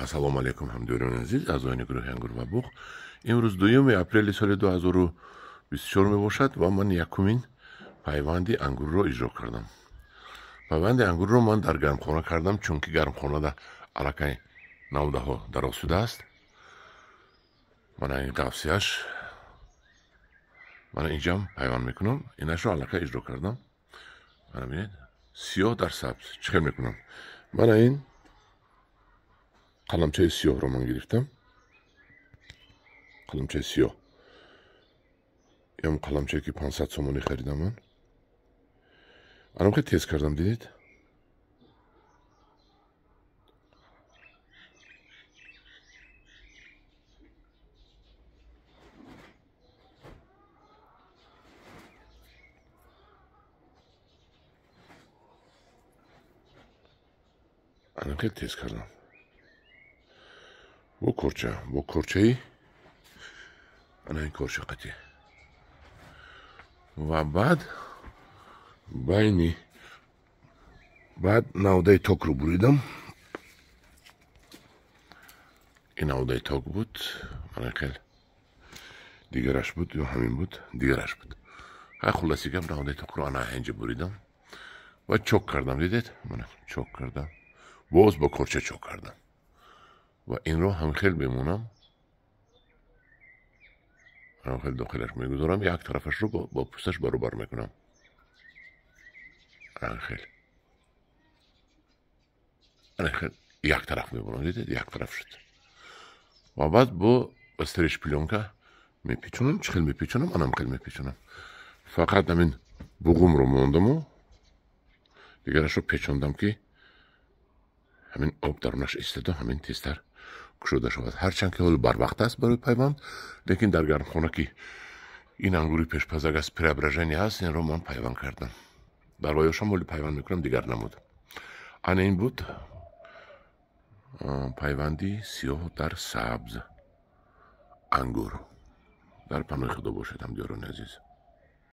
Ассалому алайкум, ҳамдиёрони азиз, аъзоёни гурӯҳи Ангур ва Буғ. Имрӯз 2 апрели соли 2024 мебошад ва ман якумин пайванди ангурро иҷро кардам. Пайванди ангурро ман дар гармхона кардам, чунки гармхонада аллакай навдаҳо дароз шудааст. Мана ин қавсияш, мана инҷам пайванд мекунам. Инашро аллакай иҷро кардам. Мана бинед, сиёҳ дар сабз чӣ хел мекунам. Мана ин қаламчаи сиёҳро ман гирифтам. Қаламчаи сиёҳ. Ям қаламчае ки 500 сомонӣ харидам ман. Анам хел тез кардам, дидед? Анам хел тез кардам. Бо корча, бо корчаи ана ин корча қатӣ. Ва баъд байни баъд навдаи токро буридам. Ин навдаи ток буд, ана хел дигараш буд ё ҳамин буд, дигараш буд. Ҳай, хулоси гап, навдаи токро ана инҷа буридам ва чок кардам, дидед? Мана чок кардам. Боз бо корча чок кардам. Ва инро ҳамхел бемонам, ҳамхел дохилаш мегузорам, як тарафашро бо пӯсташ баробар мекунам. Ҳамхел, ҳамхел як тараф мебурам, дидед? Як тараф шуд. Ва баъд бо стреш плёнка мепечонам. Чӣ хел мепечонам? Анам хел мепечонам. Фақат ҳамин буғумро мондаму дигарашро печондам, ки ҳамин об дарунаш истоду ҳамин тезтар кушода шавад. Ҳарчанд ки ҳоло барвақт аст барои пайванд, лекин дар гармхона ки ин ангури пешпазак аст, преображение аст, инро ман пайванд кардам. Дар ваёшам ҳоли пайванд мекунам, дигар намуд. Ана ин буд пайванди сиёҳ дар сабз ангур. Дар паноҳи Худо бошед, ҳамдиёрони азиз.